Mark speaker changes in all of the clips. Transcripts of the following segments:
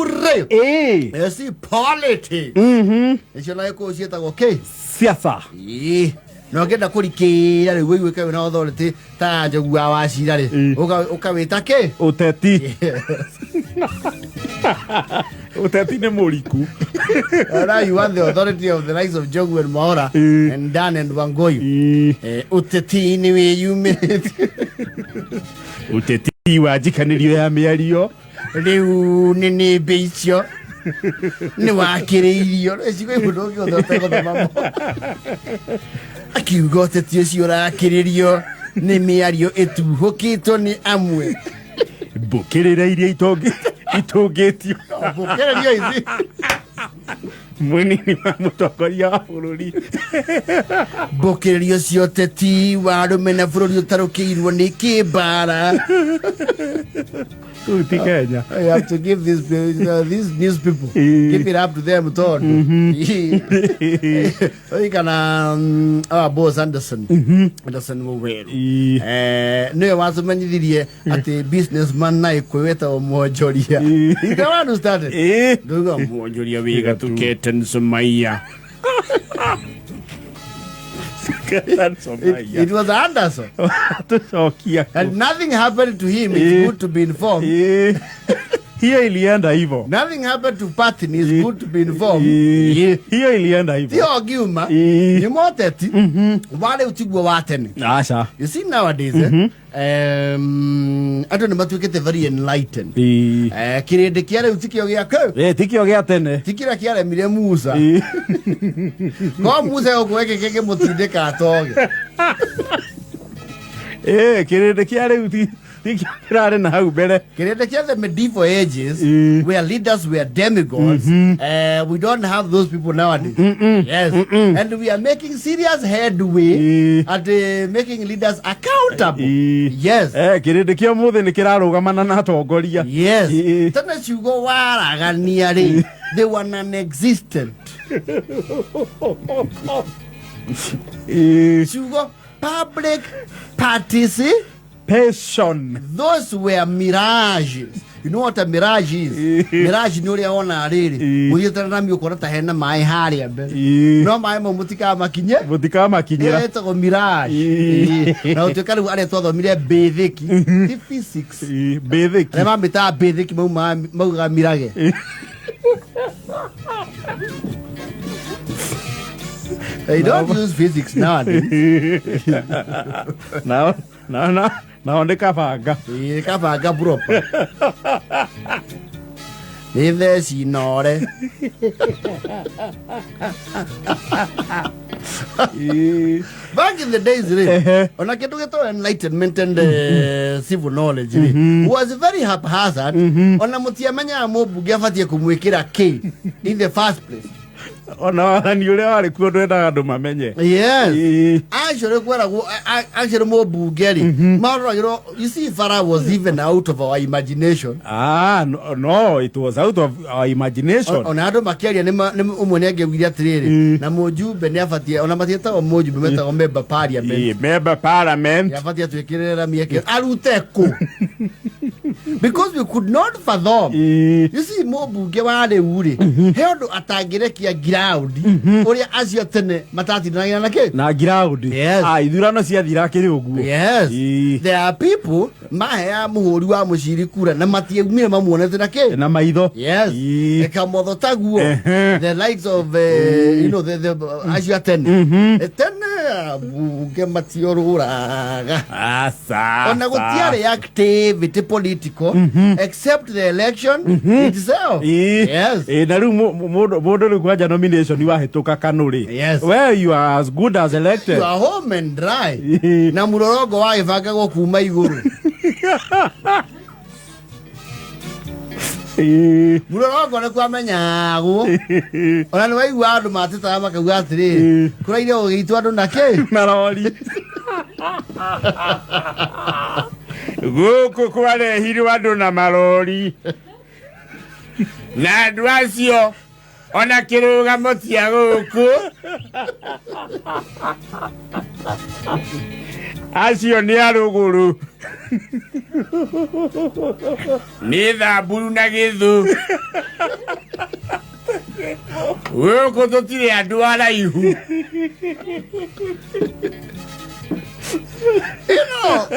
Speaker 1: Rĩ
Speaker 2: Ĩĩ.
Speaker 1: eci politics icio na gĩkũyũ ciĩtagwo kĩ?
Speaker 2: Siasa.
Speaker 1: Ĩĩ. Na ũngĩenda kũrikĩra rĩu wĩiguĩke wĩna authority ta Njogu wa Wachira rĩ, ũkawĩta kĩ?
Speaker 2: Ũteti. Ũteti nĩ mũriku.
Speaker 1: Now you want the authority of the likes of Njogu and Mwaura and Dan and Wangoi. Ũteti nĩ wĩyumĩrĩtie.
Speaker 2: Ũteti wa njikanĩrio ya mĩario.
Speaker 1: Rĩu nĩ nĩmbĩ icio nĩ wakĩrĩirio cigo imwe ndũngĩhota ũtegũthoma mo. Akiuga ũteti ũcio ũrakĩrĩrio nĩ mĩario ĩtuhũkĩtwo nĩ amwe.
Speaker 2: Mbũkĩrĩra iria itũngĩtio.
Speaker 1: Mbũkĩrĩrio ici.
Speaker 2: Mũnini wa mũtongoria wa bũrũri.
Speaker 1: Mbũkĩrĩrio cia ũteti wa arũme na bũrũri ũtarũkĩirwo nĩ kĩmbara.
Speaker 2: Rĩu ti Kenya.
Speaker 1: I have to give these news people, give it up to them tondũ Oi kana our boss Anderson Anderson Waweru nĩwe watũmenyithirie atĩ businessman na ĩkũyũ wetagwo mwonjoria. He's the one who started. Nduga mwonjoria wĩ gatukete Nsumaiya. It was Anderson.
Speaker 2: Tucokia.
Speaker 1: And nothing happened to him. It's good to be informed.
Speaker 2: Hiyo ilienda hivyo.
Speaker 1: Nothing happened to Patton. It's good to be informed.
Speaker 2: Hiyo ilienda hivyo.
Speaker 1: Ti ogiuma nĩ moteti wa rĩu tiguo wa tene.
Speaker 2: Aca.
Speaker 1: You see nowadays, andũ nĩ matuĩkĩte very enlightened. Kĩrĩndĩ kĩa rĩu tikĩo gĩa kũ?
Speaker 2: Tikio gĩa tene.
Speaker 1: Ti kĩrĩa kĩaremire Musa. Ko Musa gũkũ gĩkĩ kĩngĩmũtindĩka atoge.
Speaker 2: Kĩrĩndĩ kĩa rĩu tikio kĩrarĩ na hau mbere.
Speaker 1: Kĩrĩndĩ kĩa the medieval ages, where leaders were demigods, we don't have those people nowadays. Yes. And we are making serious headway at making leaders accountable. Yes.
Speaker 2: Kĩrĩndĩ kĩa ũmũthĩ nĩ kĩrarũgamana na atongoria.
Speaker 1: Yes. Tene ciugo waragania rĩ, they were non-existent. Ciugo public participation.
Speaker 2: Passion.
Speaker 1: Those were mirages. You know what a mirage is? Mirage nĩ ũrĩa wona rĩrĩ mũthiĩte na rami ũkona ta hena maĩ harĩa mbere, no maĩ mau mũtikamakinye.
Speaker 2: Mũtikamakinyĩra.
Speaker 1: Ĩyo ĩtagwo mirage. Na gũtuĩka rĩu arĩa twathomire basic ti physics.
Speaker 2: Basic.
Speaker 1: Arĩa mamĩtaga basic maugaga mirage. They don't use physics nowadays.
Speaker 2: Nao nao nĩ kabanga.
Speaker 1: Ĩĩ, kabanga proper. Nĩ theci nore. Back in the days rĩ, ona kĩndũ gĩtagwo enlightenment and civil knowledge rĩ was very haphazard. Ona mũtiamenyaga mũmbunge abatiĩ kũmwĩkĩra kĩ in the first place.
Speaker 2: Ona wathani ũrĩa warĩ kuo ndwendaga andũ mamenye.
Speaker 1: Yes. Actually kweragwo actually mũmbunge rĩ maroragĩrwo. You see, Farah was even out of our imagination.
Speaker 2: Ah, no, no, it was out of our imagination.
Speaker 1: Ona andũ makĩaria ũmwe nĩ angĩaugire atĩrĩrĩ, na mũjumbe nĩ abatiĩ, ona matiĩtagwo mũjumbe, metagwo member parliament.
Speaker 2: Member parliament.
Speaker 1: Nĩ abatiĩ atwĩkĩrĩre rami eke arute kũ, because we could not fathom. You see, mũmbunge wa rĩu rĩ, he ũndũ atangĩrekia ground ũrĩa acio tene matatindanagĩra na kĩ.
Speaker 2: Na ground.
Speaker 1: Yes.
Speaker 2: Ah, ithurano ciathira akĩrĩ ũguo.
Speaker 1: Yes. There are people maheaga mũhũri wa mũciri kura na matiaumire mamuonete na kĩ.
Speaker 2: Na maitho.
Speaker 1: Yes. Kamotho taguo. The likes of the acio a tene. Tene ambunge matiorũraga.
Speaker 2: Aca.
Speaker 1: Ona gũtiarĩ activity political except the election itself. Yes.
Speaker 2: Na rĩu mũndũ rĩu kwanja nomination wahĩtũka kanũ rĩ.
Speaker 1: Yes.
Speaker 2: Well, you are as good as elected.
Speaker 1: You are home and dry. Na mũrorongo wagĩbangagwo kuma igũrũ. Mũrorongo nĩ kwamenyagwo. Ona nĩ waigua andũ matetaga makauga atĩrĩrĩ, kũraire gũgĩitwo andũ na kĩ?
Speaker 2: Na rori. Gũkũ kwarehirwo andũ na marori na andũ acio ona kĩrũgamo tia gũkũ. Acio nĩ arũgũrũ. Nĩ Thamburu na Gĩthũ. Gũkũ tũtirĩ andũ araihu.
Speaker 1: You know,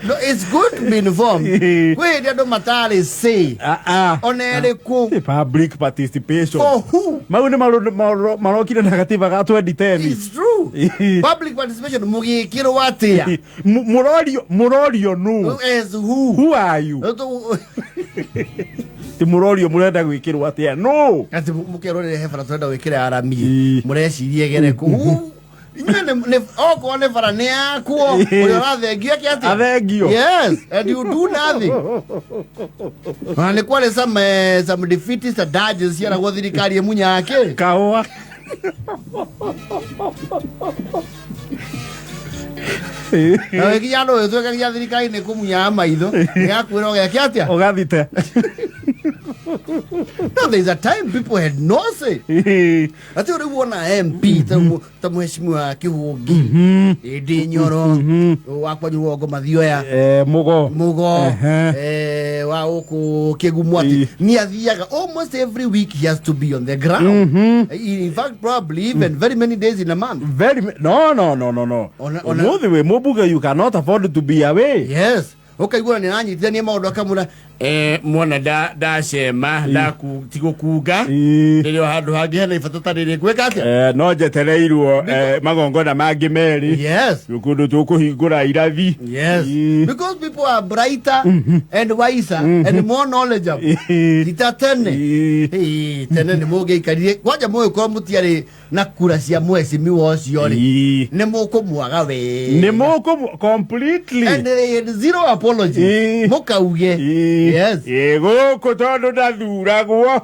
Speaker 1: no, it's good to be informed. Kwĩ hĩndĩ andũ matarĩ say
Speaker 2: Ah, ah.
Speaker 1: ona ĩrĩkũ.
Speaker 2: Ti public participation.
Speaker 1: For who?
Speaker 2: Mau nĩ marokire na gatiba ga 2010.
Speaker 1: It's true. Public participation mũgĩkĩrwo atĩa?
Speaker 2: Mũrorio nũ?
Speaker 1: As who?
Speaker 2: Who are you? Ti mũrorio mũrenda gwĩkĩrwo atĩa? No.
Speaker 1: Atĩ mũkerwo rĩrĩa he bara tũrenda gwĩkĩra aramie
Speaker 2: Ii.
Speaker 1: mũreciria ĩgere kũ? Inyuĩ okorwo nĩ bara nĩ yakuo ũrĩa ũrathengio eke atĩa?
Speaker 2: Athengio.
Speaker 1: Yes, and you do nothing. Ona nĩ kwarĩ some defeatist adages ciaragwo thirikari ĩmunya kĩ.
Speaker 2: Kahũa.
Speaker 1: Na wĩkinya andũ ũgĩtuĩkagia thirikari nĩ kũmunyaga maitho nĩgakwĩra ũgeke atĩa?
Speaker 2: Ũgathite.
Speaker 1: No, there is a time people had no say. Ati rĩu wona MP ta mheshimiwa Kĩhũngi, Ndĩ Nyoro, wa kwanyu Rũgongo Mathioya,
Speaker 2: Mũgo.
Speaker 1: Mugo, wa gũkũ Kĩgumo, atĩ nĩ athiaga almost every week. He has to be on the ground, in fact probably even very many days in a month.
Speaker 2: Very no no no no no. Ũmũthĩ wĩ mũmbunge, you cannot afford to be away.
Speaker 1: Yes, ũkaigua nĩ aranyitithania maũndũ akamũra
Speaker 3: Mwona ndacema tigũkunga rĩrĩa handũ hangĩ
Speaker 1: hena ibata ta rĩrĩ gwĩka atĩa?
Speaker 2: No njetereirwo magongona mangĩ merĩ. Kũndũ tũkũhingũra irathi.
Speaker 1: Yes. Because people are brighter and wiser and more knowledgeable. Ti ta tene. Ĩĩ, tene nĩ mũngĩaikarire kwanja mũgĩkorwo mũtiarĩ na kura cia mheshimiwa ũcio rĩ, nĩ mũkũmwaga wega.
Speaker 2: Nĩ mũkũ completely.
Speaker 1: And they had zero apology. Mũkauge. Yes.
Speaker 2: Ĩ, gũkũ tondũ ndathuragwo.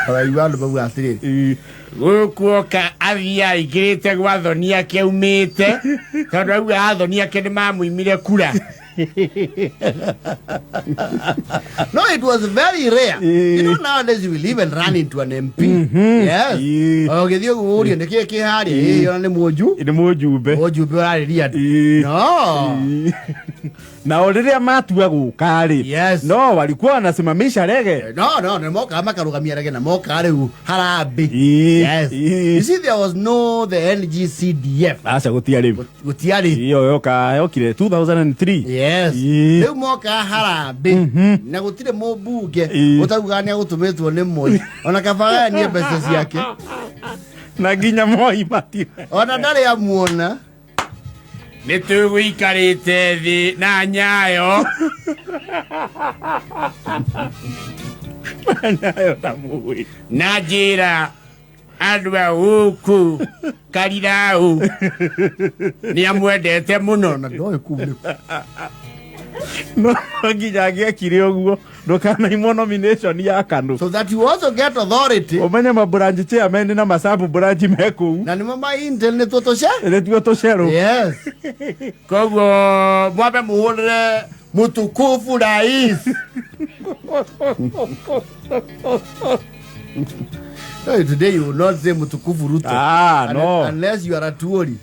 Speaker 1: Araigua andũ mauga atĩrĩrĩ.
Speaker 3: Gũkũ oka athiĩ aingĩrĩte gwa thoni ake aumĩte tondũ auga athoni ake nĩ mamũimire kura.
Speaker 1: No, it was very rare. You know, nowadays you will even run into an MP. Yes. Ũgĩthiĩ ũguo ũrie nĩkĩĩ kĩ harĩa? Ĩ, ona nĩ mũnju.
Speaker 2: Nĩ mũjumbe.
Speaker 1: Mũjumbe ũrarĩria andũ. No.
Speaker 2: Nao rĩrĩa matua gũka rĩ, no walikuwa wanasimamisha rege.
Speaker 1: No, nĩ mokaga makarũgamia rege na mokaga rĩu harambĩ. Yes. You see, there was no the NGCDF.
Speaker 2: Aca, gũtiarĩ.
Speaker 1: Gũtiarĩ.
Speaker 2: Iyo yoka yokire 2003.
Speaker 1: Yes. Rĩu mokaga harambĩ na gũtirĩ mũmbunge ũtaugaga nĩ agũtũmĩtwo nĩ Moi ona kaba agayanie mbeca ciake.
Speaker 2: Na nginya Moi matire.
Speaker 1: Ona ndarĩ amuona.
Speaker 3: Nĩ tũgũikarĩte thĩ na Nyayo.
Speaker 2: Nyayo na Moi.
Speaker 3: Na njĩra andũ a gũkũ Karirau nĩ amwendete mũno.
Speaker 1: Ona ndoĩ kũu nĩkũ.
Speaker 2: No nginya angĩekire ũguo ndũkanaimwo nomination ya KANU.
Speaker 1: So that you also get authority.
Speaker 2: Ũmenye mabranch chairman na masabu branch me kũu.
Speaker 1: Na nĩmo ma intel nĩ tũtũce.
Speaker 2: Nĩtuo tũcerũ.
Speaker 1: Yes.
Speaker 3: Koguo mwambe mũhũrĩre mũtukufu rais.
Speaker 1: Hey, today you will not say Mutukufu Ruto.
Speaker 2: Ah, no.
Speaker 1: Unless you are a Tuori.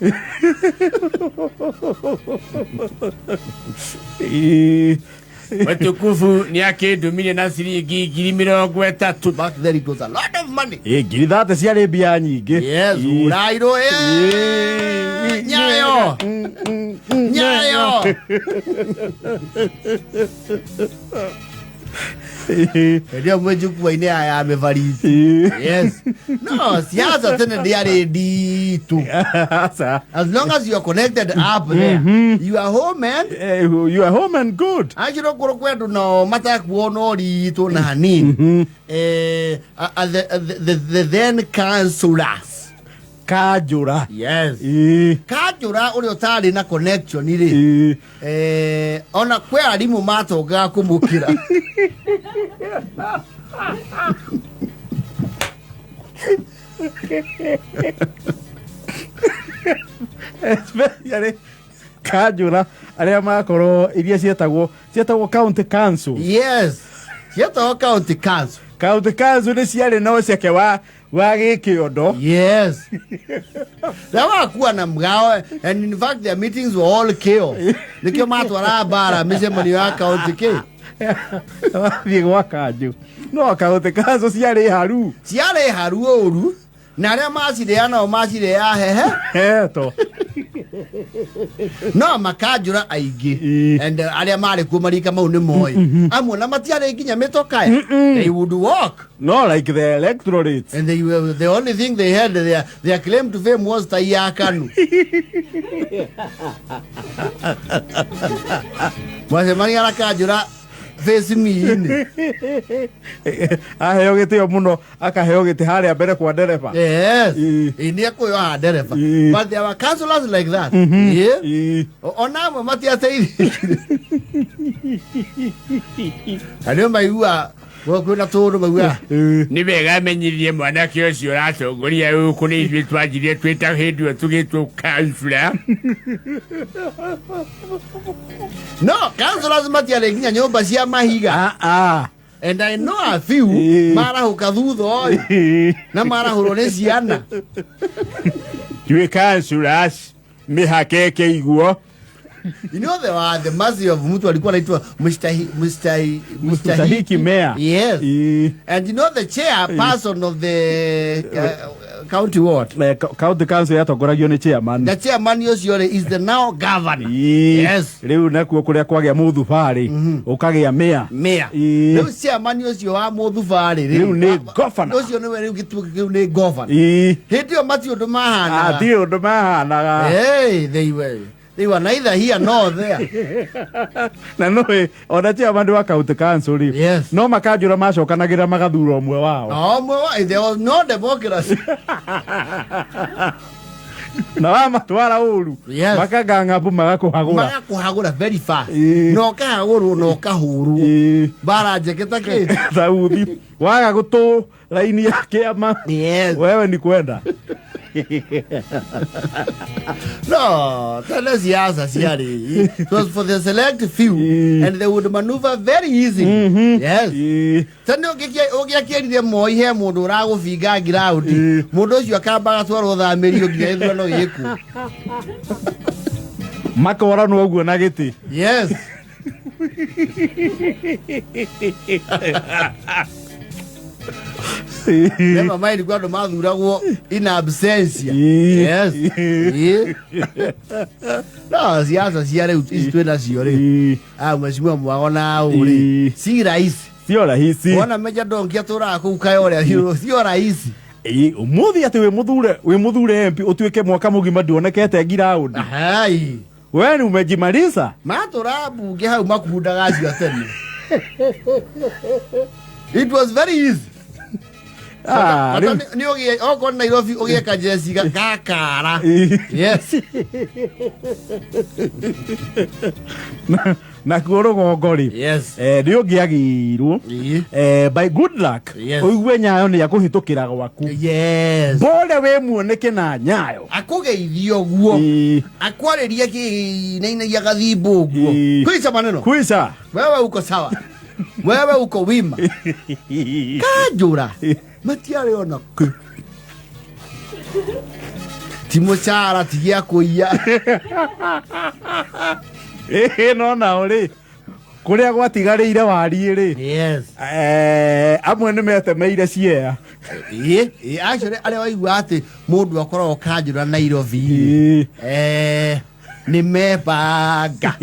Speaker 3: Mũtukufu nĩ akĩndũmire na ciringi 30,000.
Speaker 1: Back then it was a lot of money.
Speaker 2: Ĩ, 30,000 ciarĩ mbia nyingĩ.
Speaker 1: Yes, urairo Nyayo. Nyayo. Ndio mwejukwa-inĩ ya mĩbarithi. Yes. No, siasa tene ndĩarĩ nditũ.
Speaker 2: Aca.
Speaker 1: As long as you are connected up there, you are home and
Speaker 2: You are home and good.
Speaker 1: Achiro kũrũ kwendũ no matakuona ũritũ na hanini. The then councillors.
Speaker 2: Kanjũra.
Speaker 1: Yes. Kanjũra ũrĩa ũtarĩ na connection rĩ. Ona kwĩ arimũ matongaga kũmũkĩra.
Speaker 2: Especially kanjũra arĩa makorwo iria cietagwo county council.
Speaker 1: Yes. Cietagwo county council.
Speaker 2: County council nĩ ciarĩ na ũceke wa gĩkĩondo.
Speaker 1: Yes. Hawakuwa na mgao, and in fact their meetings were all chaos. Nikio matwara bara mĩcemanio ya county kĩ.
Speaker 2: Wathiĩ gwa kanjũ no county council ciarĩ haru.
Speaker 1: Ciarĩ haru ũru na arĩa macirĩa nao macirĩa hehe.
Speaker 2: Heto.
Speaker 1: No makanjũra aingĩ. And arĩa marĩ kuo marika mau nĩ moĩ. Amwe na matiarĩ nginya mĩtokaya. They would walk.
Speaker 2: No like the electorate.
Speaker 1: And they were, the only thing they had, their claim to fame was tai ya KANU. Mwacemania na kanjũra face me-inĩ.
Speaker 2: Aheo gĩtĩo mũno, akaheo gĩtĩ harĩa mbere kwa ndereba.
Speaker 1: Yes. Ĩ nĩ ekũyoha ndereba. But there were councillors like that. Yeah. Ona amwe matiateithĩkire. Na nĩo maigua kwĩna tũũndũ maigua.
Speaker 3: Nĩ wega menyithie mwanake ũcio ũratongoria gũkũ nĩ ithuĩ twanjirie twĩta hĩndĩ ĩyo tũgĩtwo councillor.
Speaker 1: No, councillors matiarĩ nginya nyũmba cia mahiga. And I know a few marahũka thutha ũyũ na marahũrwo nĩ ciana.
Speaker 3: Twĩ councillors mĩhaka ĩkĩiguo.
Speaker 1: You know there were the mercy of mtu alikuwa anaitwa
Speaker 2: Mstahiki mayor.
Speaker 1: Yes. And you know the chairperson of the county ward.
Speaker 2: County council yatongoragio nĩ chairman.
Speaker 1: The chairman ũcio rĩ is the now governor. Yes.
Speaker 2: Rĩu nakuo kũrĩa kwagĩa mũthubarĩ ũkagĩa mayor.
Speaker 1: Mayor. Rĩu chairman ũcio wa mũthubarĩ
Speaker 2: rĩ rĩu nĩ governor.
Speaker 1: Ũcio nĩwe rĩu gĩtuo kĩu nĩ governor. Hĩndĩ ĩyo mati ũndũ mahanaga.
Speaker 2: Ti ũndũ mahanaga.
Speaker 1: Hey, they were. They were neither here nor there.
Speaker 2: Na no ona chairman wa county council rĩ.
Speaker 1: Yes.
Speaker 2: No makanjũra macokanagĩra magathura ũmwe wao.
Speaker 1: No, ũmwe wa, there was no democracy.
Speaker 2: Na wamatwara ũru.
Speaker 1: Yes.
Speaker 2: Makang'ang'abu magakũhagũra.
Speaker 1: Magakũhagũra very fast. Na ũkahagũrwo na ũkahũrwo. Bara njeke ta kĩ?
Speaker 2: Thauthi. Waga gũtũ raini ya kĩama.
Speaker 1: Yes.
Speaker 2: Wewe ni kwenda.
Speaker 1: No, tene siasa ciarĩ. It was for the select few and they would maneuver very easily. Yes. Tene ũngĩakĩrire Moi he mũndũ ũragũbinga ground. Mũndũ ũcio akamba agatwarwo thamĩrio nginya gĩthurano gĩkũ.
Speaker 2: Makoranwo ũguo na gĩtĩ.
Speaker 1: Yes. Never mind kwa andũ mathuragwo in absentia. Yes. No, siasa cia rĩu ici twĩ nacio rĩ. Mheshimiwa Mwago na ũ rĩ. Si rahisi.
Speaker 2: Sio rahisi.
Speaker 1: Wona Meja Dongi atũraga kũu Kayole, sio rahisi.
Speaker 2: Ũmũthĩ atĩ wĩ mũthure MP ũtuĩke mwaka mũgima nduonekete ground.
Speaker 1: Hai.
Speaker 2: Wewe ni umejimaliza?
Speaker 1: Matũra mbunge hau makundaga acio tene. It was very easy. Nĩ ũgĩe okorwo Nairobi ũgĩe kajeci gakara. Yes.
Speaker 2: Na kuo rũgongo rĩ.
Speaker 1: Yes.
Speaker 2: Nĩ ũngĩagĩirwo. By good luck. Ũigue Nyayo nĩ akũhĩtũkĩra gwaku.
Speaker 1: Yes.
Speaker 2: Bore wĩ muoneke na Nyayo.
Speaker 1: Akũgeithie ũguo. Akwarĩrie kĩinainagia gathimbo ũguo. Kwica maneno.
Speaker 2: Kwica.
Speaker 1: Wewe uko sawa. Wewe uko wima. Kanjũra. Matiarĩ ona kĩ. Ti mũcara ti gĩa kũiya.
Speaker 2: No nao rĩ kũrĩa gwatigarĩire wariĩ rĩ.
Speaker 1: Yes.
Speaker 2: Amwe nĩ metemeire ciea.
Speaker 1: Actually arĩa waigua atĩ mũndũ akoragwo kanjũra Nairobi. Nĩ mebanga.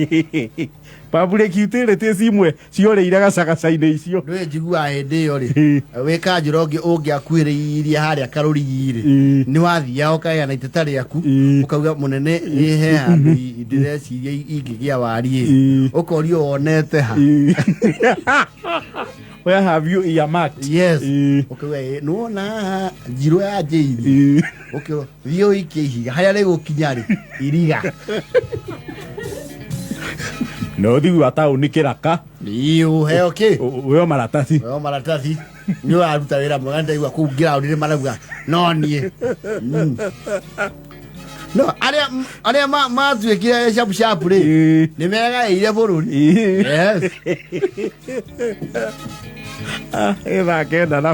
Speaker 2: Public utilities imwe ciorĩire gacagaca-inĩ icio.
Speaker 1: Ndũĩ njiguaga hĩndĩ ĩyo rĩ wĩ kanjũra ũngĩ ũngĩakuhĩrĩirie harĩa karũrigi rĩ nĩ wathiaga ũkaheana iteta rĩaku ũkauga mũnene ĩ he handũ ndĩreciria ingĩgĩa wariĩ ũkorio wonete ha.
Speaker 2: Where have you earmarked?
Speaker 1: Yes. Ũkauga nĩwona njirũ ya Jane. Ũkĩrwo thiĩ ũikie ihiga harĩa rĩgũkinya rĩ iriga.
Speaker 2: No thiu wa taũni kĩraka.
Speaker 1: Ũheo kĩ?
Speaker 2: Ũheo maratathi.
Speaker 1: Ũheo maratathi. Nĩ ũraruta wĩra mwega ndaigua kũu ground nĩ marauga no niĩ. No, arĩa matuĩkire sharp sharp rĩ nĩ megaĩire bũrũri. Yes.
Speaker 2: Thaa 9 na